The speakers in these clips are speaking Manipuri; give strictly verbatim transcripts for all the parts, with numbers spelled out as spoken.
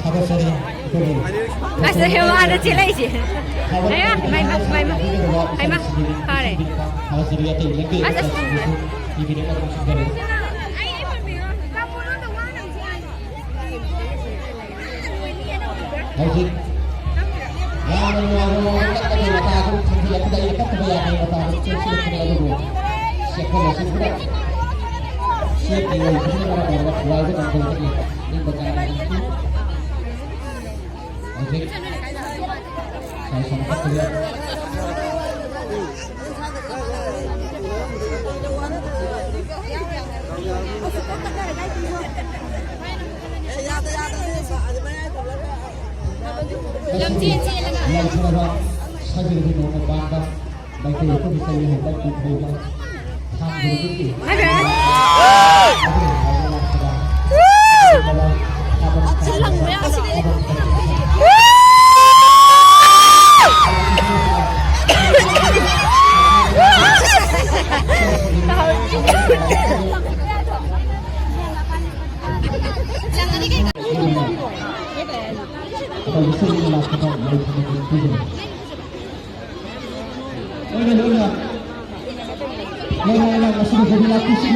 ꯊꯥꯒꯠꯆꯔꯤ꯫ ꯑꯩꯈꯣꯏꯒꯤ ꯑꯁ, ꯍꯦ, ꯋꯥꯗ ꯆꯦꯜꯂꯛꯏꯁꯦ꯫ ꯍꯦꯃꯥ, ꯍꯦꯃꯥ, ꯍꯦꯃꯥ, ꯍꯦꯃꯥ, ꯐꯔꯦ꯫ ꯊꯥꯒꯠꯆꯔꯤ꯫ ꯑꯇꯩ ꯂꯩꯇꯦ꯫ ꯑꯁ, ꯑꯁ꯫ ꯃꯤꯒꯤꯗꯤ ꯑꯗꯨꯝ ꯁꯤꯟꯖꯔꯤ꯫ ꯍꯧꯖꯤꯛ ꯌꯥꯝꯅ ꯅꯨꯡꯉꯥꯏꯕ ꯃꯑꯣꯡꯗ ꯀꯞꯄꯒꯤ ꯃꯇꯥꯒꯨꯝ ꯊꯝꯖꯤꯜꯂꯛꯄꯗ ꯑꯩꯅ ꯀꯞꯇꯕ ꯌꯥꯗꯦ, ꯃꯇꯥꯒꯨꯝ ꯆꯦꯟꯁꯤꯜꯂꯛꯄꯅꯤ, ꯑꯗꯨꯕꯨ ꯁꯦꯞꯐꯝ ꯑꯁꯤ ꯄꯨꯔꯥ ꯁꯦꯞꯀꯤ ꯑꯣꯏꯕꯁꯤꯅ ꯃꯔꯝ ꯑꯣꯏꯔꯒ ꯊꯨꯒꯥꯏꯕ ꯉꯝꯗꯕꯗꯒꯤ ꯅꯤꯡꯕ ꯀꯥꯏꯕ ꯂꯩꯇꯦ꯫ ꯍꯧꯖꯤꯛ ꯁꯥꯏ ꯁꯥꯟꯅꯈꯠꯄꯒꯤ ꯂꯝꯖꯦꯜ ꯆꯦꯜꯂꯒ ꯌꯥꯏꯐꯔꯕ ꯁꯖꯤꯕꯨ ꯅꯣꯡꯃ ꯄꯥꯟꯕ ꯃꯩꯇꯩ ꯑꯩꯈꯣꯏꯒꯤ ꯆꯍꯤ ꯍꯟꯗꯛꯀꯤ ꯊꯧꯕ ꯊꯥꯡꯖꯒꯤ ꯍꯥꯏꯕ꯫ ꯑꯗꯨꯒꯤ ꯍꯥꯏꯕ ꯂꯥꯛꯄꯗ ꯊꯥꯕꯜ ꯊꯥꯕꯜ ꯑꯩꯈꯣꯏꯒꯤ ꯁꯤꯒꯤ ꯂꯥꯛꯄꯗ ꯌꯥꯏꯐꯅ ꯄꯤꯕꯤꯔꯤ꯫ ꯂꯣꯏꯅ ꯂꯣꯏꯅ ꯂꯣꯏꯅ ꯂꯣꯏꯅ ꯉꯁꯤꯒꯤ ꯈꯨꯗꯤꯡꯃꯛꯀꯤꯁꯨ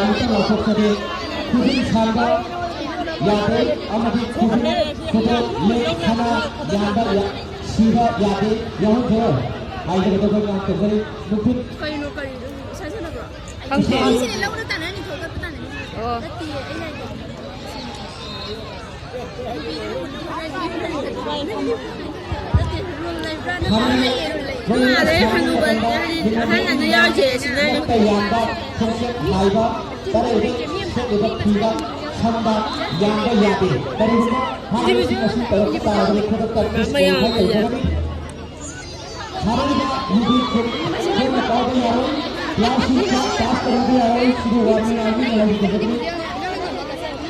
ꯑꯃꯨꯛꯇ ꯂꯥꯎꯊꯣꯛꯆꯒꯦ꯫ ꯈꯨꯖꯤꯟ ꯁꯥꯡꯕ ꯌꯥꯗꯦ ꯑꯃꯗꯤ ꯈꯨꯖꯤꯟ ꯈꯨꯗꯣꯞ ꯂꯤꯛ ꯁꯅꯥ ꯌꯥꯟꯕ ꯌꯥ-, ꯁꯤꯕ ꯌꯥꯗꯦ, ꯌꯥꯎꯍꯟꯈ꯭ꯔꯣ ꯍꯥꯏꯖꯒꯗꯕ ꯉꯥꯛ ꯇꯧꯖꯔꯤ꯫ ꯅꯨꯄꯤ ꯀꯩꯅꯣ, ꯀꯔꯤꯅꯣ? ꯏꯁꯩ ꯁꯛꯅꯕ꯭ꯔꯣ? ꯈꯪꯗꯦ꯫ ꯏꯁꯩ ꯂꯧꯅ ꯇꯥꯟꯅꯅꯤ, ꯊꯣꯛꯂꯛꯄ ꯇꯥꯟꯅꯅꯤ꯫ ꯑꯣ꯫ ꯅꯠꯇꯤꯌꯦ, ꯑꯩ ꯍꯥꯏꯗꯤ꯫ ꯅꯨꯄꯤꯗꯨꯅ ꯍꯨꯟꯗꯣꯛꯈ꯭ꯔꯒ ꯅꯨꯄꯤꯗꯨꯅ ꯍꯨꯟꯗꯣꯛꯈ꯭ꯔꯒ ꯅꯠꯇꯦ, ꯔꯨꯜ ꯂꯩꯕ꯭ꯔꯥ? ꯅꯠꯇ꯭ꯔꯒ ꯀꯩ ꯔꯨꯜ ꯂꯩ? ꯅꯣꯡꯉꯥꯜꯂꯦ, ꯍꯅꯨꯕ, ꯍꯥꯏꯗꯤ, ꯑꯍꯜ ꯑꯅꯤ ꯌꯥꯎꯔꯤꯁꯦ, ꯁꯤꯅ ꯅꯠꯇ ꯌꯥꯟꯕ, ꯈꯣꯡꯆꯦꯠ ꯍꯥꯏꯕ, ꯇꯔꯦꯠ ꯁꯦꯠꯂꯤꯕ ꯐꯤꯗ ꯁꯝꯕ ꯌꯥꯟꯕ ꯌꯥꯗꯦ꯫ ꯀꯔꯤꯒꯨꯝꯕ ꯍꯥꯟꯅ ꯁꯤ ꯑꯁꯤ ꯇꯧꯔꯛꯄ ꯇꯥꯔꯕꯗꯤ ꯈꯨꯗꯛꯇ ꯃꯌꯥꯝ ꯗꯤꯁꯀ꯭ꯋꯥꯂꯤꯐꯥꯏ ꯇꯧꯒꯅꯤ꯫ ꯍꯥꯏꯔꯤꯕ ꯌꯨꯕꯤ ꯈꯨꯠ ꯈꯨꯠꯅ ꯄꯥꯏꯕ ꯌꯥꯔꯣꯏ꯫ ꯀ꯭ꯂꯥꯁ ꯁꯤꯛꯁꯇ ꯄꯥꯁ ꯇꯧꯕ ꯌꯥꯔꯣꯏ꯫ ꯁꯤꯒꯤ ꯋꯥꯔꯅꯤꯡ ꯑꯃ ꯂꯩꯖꯕꯅꯤ꯫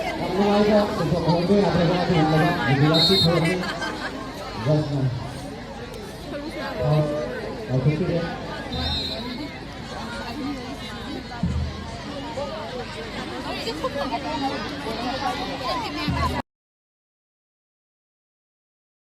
ꯌꯥꯝ ꯅꯨꯡꯉꯥꯏꯕ ꯊꯧꯗꯣꯛ ꯑꯃ ꯑꯣꯏꯕ ꯌꯥꯗ꯭ꯔꯕ ꯑꯗꯨꯒꯨꯝꯂꯕ ꯒꯨꯖꯔꯥꯠꯀꯤ ꯊꯧꯔꯝꯅꯤ꯫ ꯖꯁꯅ꯫ ꯑ, ꯂꯥꯎꯊꯣꯛꯄꯤꯔꯦ꯫